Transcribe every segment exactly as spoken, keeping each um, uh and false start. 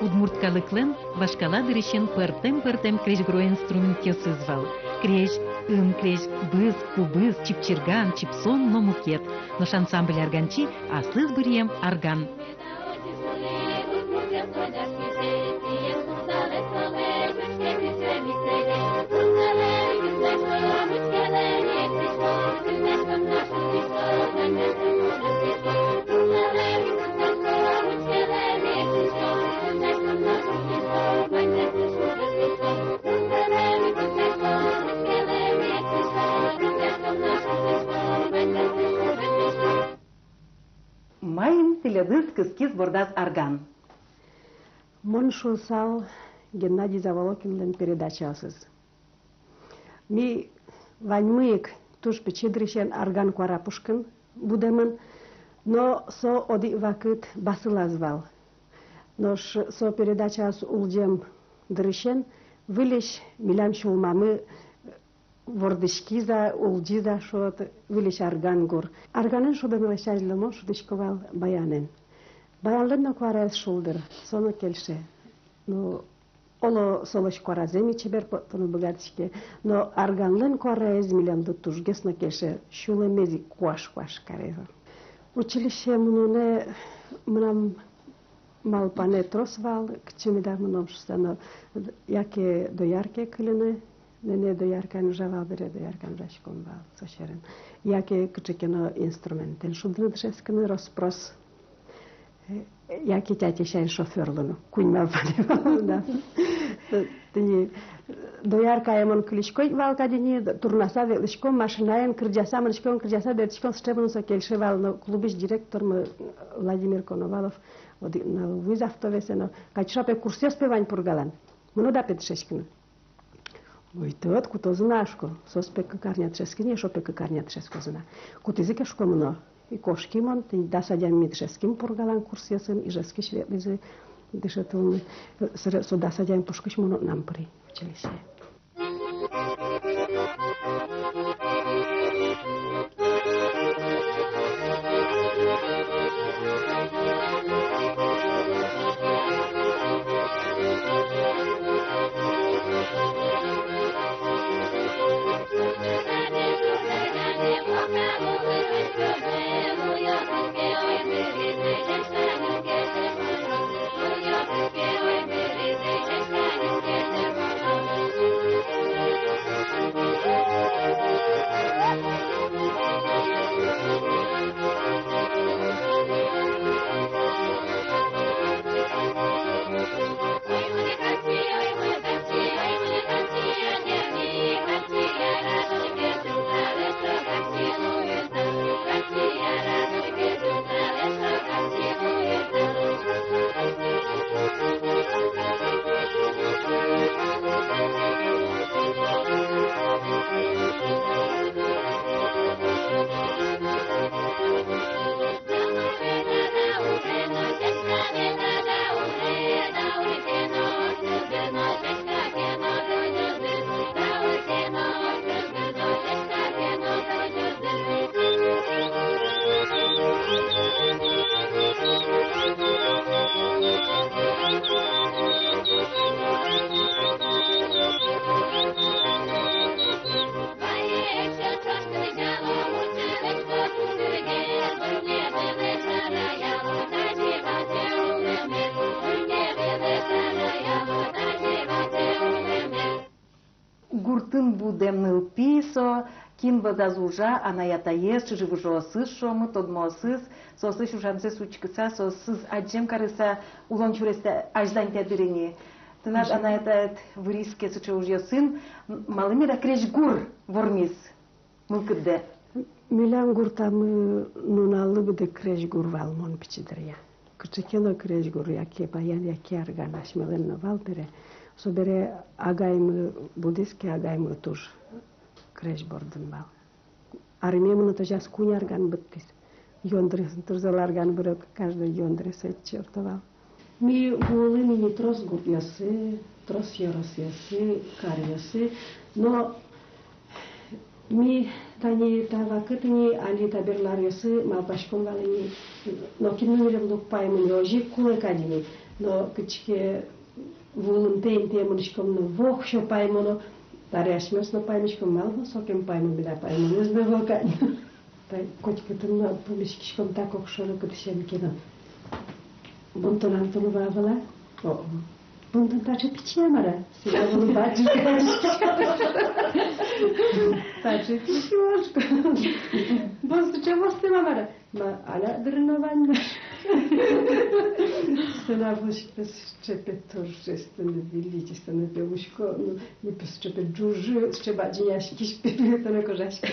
Удмурт калыклэн вашкала дырысен пӧртэм-пӧртэм крезьгуро инструментъёсыз вал. Крезь, ым крезь, быз, кубыз, чипчирган, чипсон но мукет. Нош ансамбль «Арганчи» — аслыз быръем арган. Маин тӥледыз кыскиз бордаз арган? Мон шуысал Геннадий Заволокинлэн передачаосыз. Ми ваньмы ик туж пичи дырысен арган куара пушкын будэмын, но со одӥг вакыт басылаз вал. Нош со передачаос улӟем дырысен выльысь милям сюлмамы вордӥськиз-а, улӟиз-а, шуод, выльысь арган гур. Арганэн шудэмлэсь азьло мон шудӥсько вал баянэн. Баянлэн но куараез шулдыр, со но кельше. Ну, оло, солэсь куаразэ ми чебер поттыны уг быгатӥське, но арганлэн куараез милемлы тужгес но кельше, сюлэмез ик куаш-куаш каре. Училищее мынонэ мынам малпанэ трос вал, кытчы меда мыном шуса, но яке дояркае кыльыны, нэнэ дояркаын ужа вал бере, дояркаын ужаськом вал со сьӧрын, яке кыӵе ке но инструментэн шудыны дышетскыны рос-прос. Яке тятя сямен шофёр луыны, куинь малпанэ вал мынам. Тӥни дояркае мон кылисько ик вал кадь ини, турнаса ветлӥськом, машинаен кырӟаса мынӥськом, кырӟаса бертӥськом, сыӵе мыным со кельше вал, но клубысь директормы Владимир Коновалов одӥг нунал вуиз автовесэ но: «Катюша, пе, курсъёс, пе, вань Пургалэн. Мынода, пе, дышетскыны?» «Ой, тод, кутозы на, — шуко. — Соос, пе, кык арня дышетскизы ни, эшшо, пе, кык арня дышетскозы на». Кутӥзы ке, шуко, мыно. И кошки мон, тӥни дас адями ми дышетским Пургалэн курсъёсын, Ижевскысь ветлӥзы дышетылыны. Со, со дас адями пушкысь мон огнам пыри училищее. Гуртын будэм нылпи со, кин вӧзаз ужа, анай-атаез, чыжы-выжыосыз, шуомы, тодмоосыз, соослэсь ужамзэс учкыса, соосыз адӟем карыса улон сюрестэ азьланьтэ дыр ини. Тынад анай-атаед выриз ке сыӵе ужъёсын, м-, малы меда крезьгур вормиз мылкыддэ? Милям гуртамы нуналлы быдэ крезьгур вал мон пичи дыръя. Кыӵе ке но крезьгур, яке баян, яке арган, асьмелэн но вал бере. Собере агаймы будӥз ке, агаймы туж крезь бордын вал. Армие мыноно ӵоже куинь арган быдтӥз. Ёндресын туж зол арган быре, каждой ёндресы ӧтчерто вал. Ми вуылӥм ини трос гуртъёсы, трос ёросъёсы, каръёсы, но Ми тани та вакытэ ини, али табере аръёсы малпаськом вал ини, нокин но милемлы уг паймы ни, озьы ик кулэ кадь ини. Но кыӵе ке вуылымтэ интые мынӥськом но, воксё паймоно, табере асьмеос но паймиськом, малы но сокем паймымы меда, паймонэз но ӧвӧл кадь. Тани котькытын но пумиськиськом та кокшоно, кытысен ке но. Бон тон, Антон, вал-а? О-о. Бон тон таӵе пичи-а, мар-а? Сцена вылын бадӟым кадь. Таӵе пичи, мар-а? Бон сыӵе вордӥськод-а, мар-а? Ма, аля дыр но вань на. Сцена вылысь пе сыӵе пе торжественно, величественно пе улӥсько, ну, ми пе сыӵе пе ӝужы, сыӵе бадӟымъяськись пе, пе тонэ кожаськом.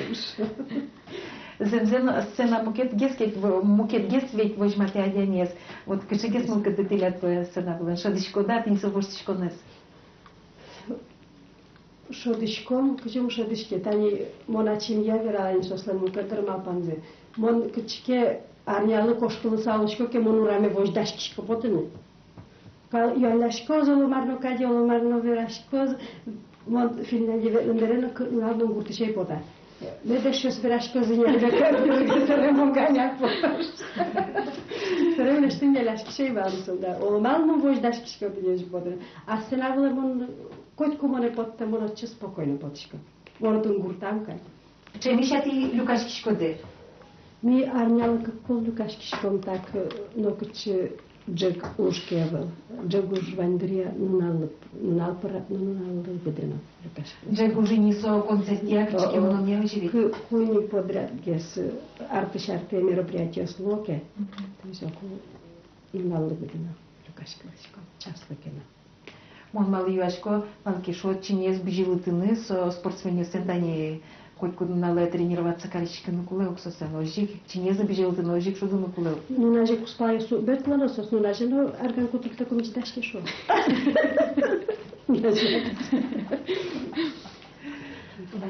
Зэмзэ но, сцена мукетгес ке, мукетгес ведь возьматэ адямиез. Вот кыӵегес мылкыдды тӥляд вал сцена вылын? Шӧдӥськоды-а тӥ со воштӥськонэз? Шӧдӥськом, кызьы ум шӧдӥське. Тани мон ачимъя верало ини соослэн мукет дыр малпанзэ. Мон кыӵе ке арнялы кошкылыса улӥсько ке, мон ураме возьдаськисько потыны. Калык юалляськоз, оло мар но кадь, оло мар но вераськоз. Мон Финляндие ветлэм бере но кык нунал мон гуртысь ӧй пота. Мед эшъёс вераськозы ини, мед кадь, мон кӧня ке потоз. Собере лэсьтыны юалляськись ӧй вал ни со, да. Оло малы мон возьдаськисько тӥни озьы потыны. А сцена вылэ мон котьку монэ поттэ, мон отчы спокойно потӥсько. Мон отын гуртам кадь. Ӵемысь-а тӥ люкаськиськоды? Ми арнялы кык пол люкаськиськом, так, э, нокыӵе ӝӧк уж ке ӧвӧл. Ӝӧк уж вань дыръя нуналлы, нунал пырак но нуналлы быдэ но люкаськиськом. Ӝӧк уж ини со концертъя, кыӵе ке мынонъя озьы ведь? Ку-, куинь подрядгес, э, артысь артэ мероприятиос луо ке. Мгм. То есть соку нуналлы быдэ но люкаськиськом, часлы ке но. Мон малы юасько, малы ке шуод, чиньыез бызьылытыны со спортсменъёслэн, тани котькуд нуналэ тренироваться кариськыны кулэ ук соослэн, озьы ик чиньыез бызьылытыны, озьы ик шудыны кулэ ук. Нуназе куспалъёс уг бертло но, соос нуназе но арган кутыртыку мычдаське, шуо.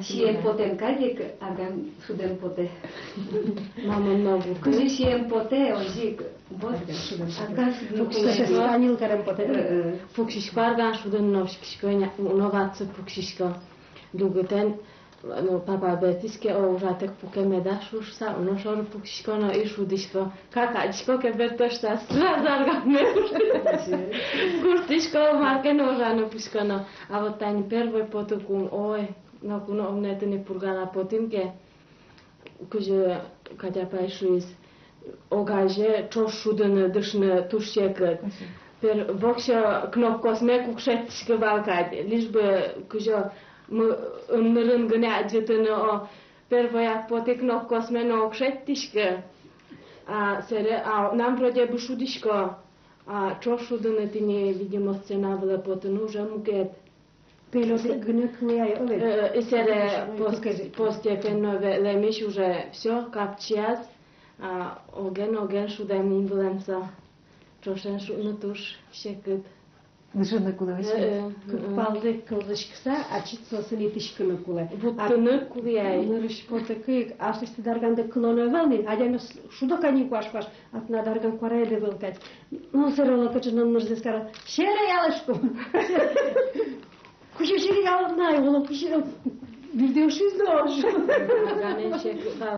Сием потэм кадь ик арган шудэм потэ. Мамон но гуртэ. Кызьы сием потэ, озьы ик. Вот. Арган шудэм потэ. Арган шудэм потэ. Пуксисько, станил карем потэ. Э, э. Пуксисько, арган шудыны но пуксисько, ня-, но ватсэ пуксисько. Дугытэн, ну, папа бертӥз ке, о, ужатэк пуке меда шуыса, уно шоры пуксисько но и шудӥсько. Как адӟисько ке, бертэ шуса, сразу арганме куштӥсько. Куштӥсько, мар ке но ужаны кутско но. А вот тани первой потыкум, ой, ноку но ум но тӥни Пургала потӥм ке, кызьы Катя апай шуиз, огазе ӵош шудыны, дышыны туж секыт. Мгм. Пер-, воксё кнопкаосме уг шедьтӥськы вал кадь, лишь бы кызьы мы-, ымнырын гинэ адӟытыны, о, первой ак потӥ, кнопкаосме но уг шедьтӥськы. А, сэре, а, нам вроде бы шудӥсько, а, ӵош шудыны тӥни, видимо, сцена вылэ потыны уже мукет. Пелётык гинэ кылӥ ай, оведь. Э, э, и сэре пост-, постепенно ветлэмысь уже всё, капчияз, а, оген, оген шудэм ини вылэм со. Ӵошен шудыны туж секыт. Дышыны кулэ вал. Э, э, кык паллы кылзӥськыса, ачид соосын итӥськыны кулэ. Вуттыны кулэ ай. Нырысь потыкы ик, аслэсьтыд арганды кылоно ӧвӧл ни, адямиос шудо кадь ини куаш-куаш. А тынад арган куараед ӧвӧл кадь. Ну, сэре оло кыӵе но нырзэс каро. Сере ялэшку. Кызьы сере ялод на, оло кызьы. Бирдэ ушиз но уж. Арганэн секыт вал.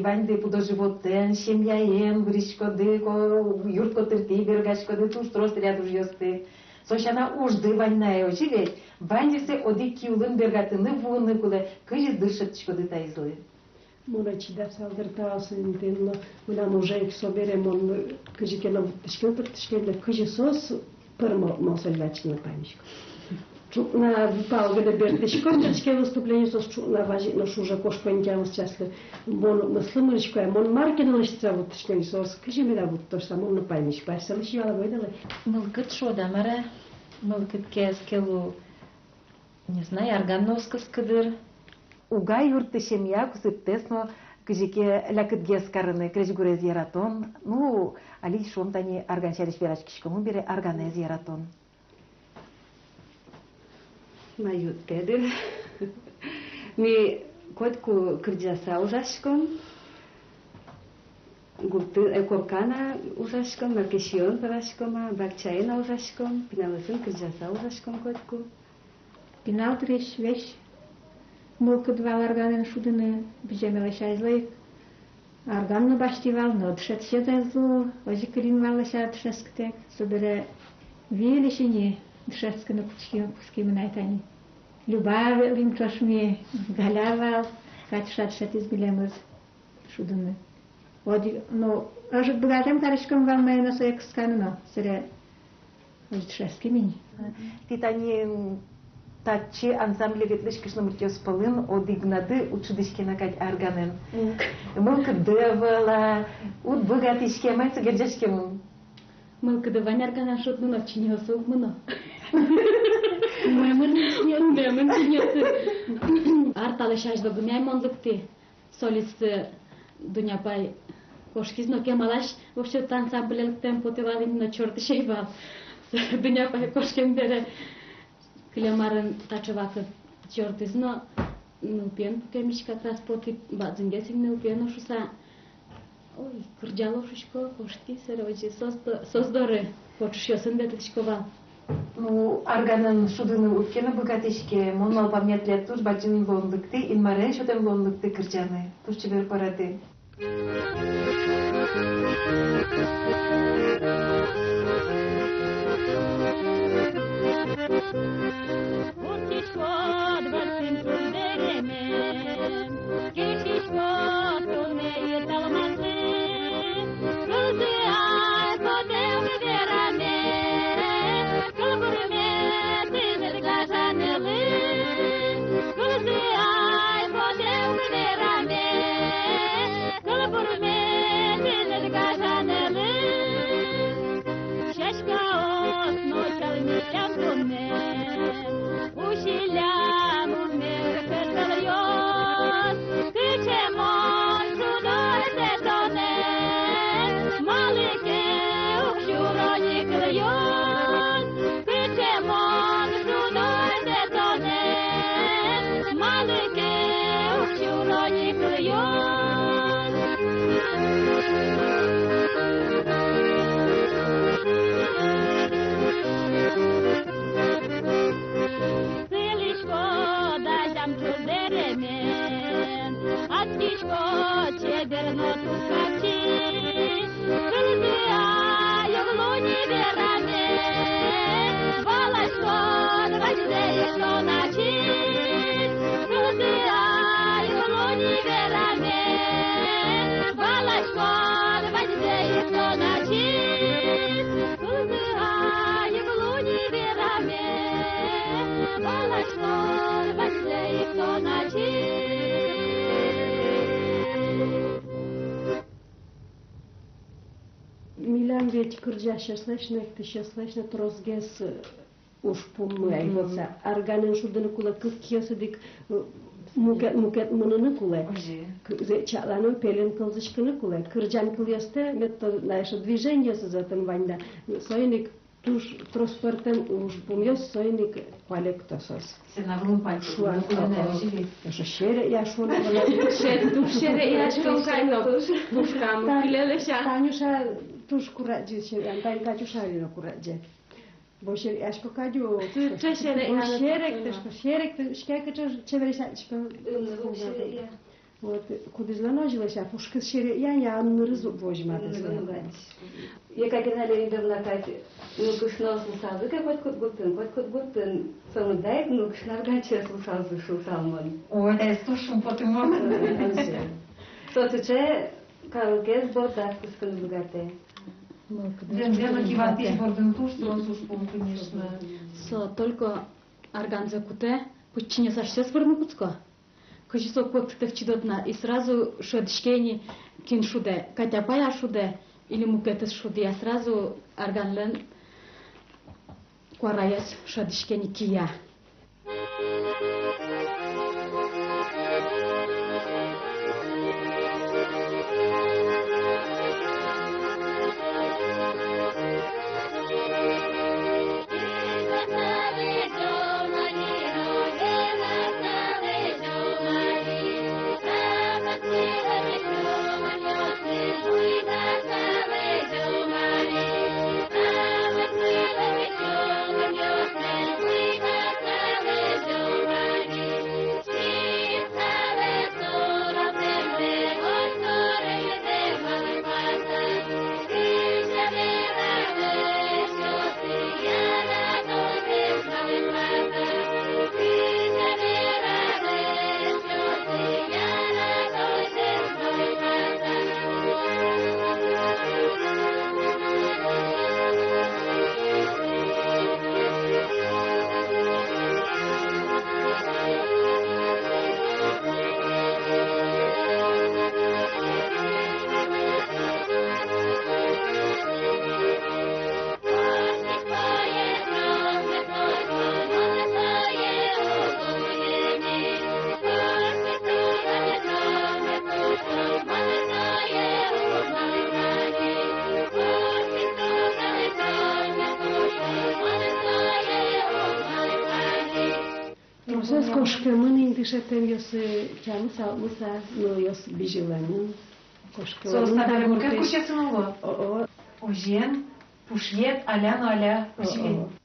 Ваньды пудо-животэн, семьяен выриськоды, ко-, юрт котыртӥ бергаськоды, туж трос тӥляд ужъёсты. Со сяна ужды вань на, озьы ведь? Ваньдысэ одӥг киулын бергатыны, вуыны кулэ. Кызьы дыр шедьтӥськоды таизлы? Мон ӧй чидасал дыр та ужъёсын, но мынам уже ик собере мон кызьы ке но вуттӥськем, пыртӥськем, но кызьы соос пӧрмо, мон солы ваче но паймисько. Ӵукна ву пал гинэ бертӥсько, кыӵе ке выступление, соос ӵукна вазь ик нош уже кошко ини тямыс часлы. Мон мыслы мынӥсько, мон мар ке но лэсьтыса вуттӥсько ини, соос кызьы меда вутто шуса, мон но паймисько, асьсэлэсь юалэ, ойдолэ. Мылкыд шуод-а, мар-а? Мылкыд ке ӧз ке лу, не знаю, арган но уз кыскы дыр. Уга юртты семья, кусыптэс но кызьы ке лякытгес карыны, крезьгурез яратон. Ну, али шуом, тани арган сярысь вераськиськом бере, арганэз яратон. Ма, юрттэ дыр. Ми котьку кырӟаса ужаськом. Гуртын, э, коркан-а ужаськом, мар ке сиён пӧраськом-а, бакчаын-а ужаськом, пиналъёсын кырӟаса ужаськом котьку. Пинал дырысь весь мылкыд вал арганэн шудыны, быземелэсь азьло ик арган но басьтӥ вал, но дышетӥсез ӧз лу, озьы кылин вал лэся дышетскытэк. Собере выльысь ини дышетскыны кутски-, кутскимы на тани. Люба ветлӥм ӵош ми, Галя вал, Катюша дышетӥз милемыз шудыны. Одӥг, ну, ӧжыт быгатэм кариськом вал, мае но сое кысканы но, собере озьы дышетским ини. Тӥ тани, м, татчы ансамбле ветлӥсь кышномуртъёс пӧлын одӥгнады уд шудӥське на кадь арганэн. Уг. Мылкыдды ӧвӧл-а, уд быгатӥське, мар со герӟаськемын? Мылкыды вань арганэн шудыны, но чиньыосы уг мыно. Умой мыныны чиньыосы, умой мыныны чиньыосы. Ар талэсь азьло гинэ ай мон лыктӥ. Солистсы Дуня апай кошкиз но, кемалась вообще та ансамбле лыктэм потэ вал ини, но чортысь ӧй вал. Дуня апай кошкем бере, кылем арын таӵе вакыт чортӥз но, нылпиен пукемысь как раз потӥ, бадӟымгес ик нылпие но шуса. Ой, кырӟало шуисько, кошки, собере озьы соос до-, соос доры кочышъёсын ветлӥсько вал. Ну, арганэн шудыны уд ке но быгатӥське, мон малпамъя, тӥляд туж бадӟым луонлыкты, Инмарен сётэм луонлыкты кырӟаны. Туж чебер куарады. Кутскиськод вӧсяськон туж дэремен, кельшиськод туннэ италмаслы. Кылзы ай, потэ ук вераме, кылбурме тыныд гажанэлы. Кылзы ай, потэ ук вераме, кылбурме тыныд гажанэлы. Сяськаос но чалмиллям туннэ, усиллям умер кӧтылъёс. Кыӵе мон шудо ӧте тонэ, малы ке уг сюро ни кылъёс. Кыӵе мон шудо ӧте тонэ, малы ке уг сюро ни кылъёс. Сылӥськод азям туж дэремен, адскиськод чебер но туж капчи. Кылзы ай, уг лу ни вераме, валаськод ваньзэ ик тон ачид. Кылзы ай, уг лу ни вераме, валаськод ваньзэ ик тон ачид. Кылзы ай, уг лу ни вераме, валаськод ваньзэ ик тон ачид. Милям ведь кырӟасьёслэсь но, эктӥсьёслэсь но тросгес ужпуммы ай. Мгм. Вот со арганэн шудыны кулэ, кык киосыд ик, э, мукет, мукет мыныны кулэ. Озьы. К-, зэ-, чакланы, пелен кылзӥськыны кулэ. Кырӟан кылъёстэ, мед то, на, эшшо движениосыз отын вань на. Соин ик туж трос пӧртэм ужпумъёс, соин ик куалекто соос. Сцена вылын пальто шуан кулэ на, озьы ведь. Эшшо серекъя шуон кулэ. Ше-, туж серекъяськом кадь но. Пушкам кыле лэся. Танюша туж курадӟе серекъян, тань Катюша али но курадӟе. Бон серекъясько кадь ук. Тӥ ча серекъян. Бон серекъясько, серекъясько, кыӵе чеберъясько. Ымнырысь серекъян. Вот, кудӥзлэн озьы лэся, пушкыз серекъян, я, нырыз уг возьматы. Нырыз уг возьматы. Екатерина Леонидовна кадь нылкышноос луысалзы ке котькуд гуртын, котькуд гуртын сомында ик нылкышно арганчиос луысалзы шуысал мон. Ой, таиз туж шумпотымон. Со сыӵе калыкез бордаз кыскыны быгатэ. Зэмзэ но, кивалтӥсь бордын туж трос уж пум, конечно. Со только арганзэ кутэ, пычинез асьсэос вырыны кутско. Кызьы со куэктытэк чидод на, и сразу шӧдӥське ини, кин шудэ, Катя апай-а шудэ или мукетыз шудэ-а, сразу арганлэн куараез шӧдӥське ини, кия. Тросэз кошкемын ини дышетэмъёсы, тямыс-алтмыс нылъёс бызьылэмын. Кошкемын. Соос табере мукет гуртысь кутскизы но. О-о. Озьыен, пушъет аля но аля усилений. О-о.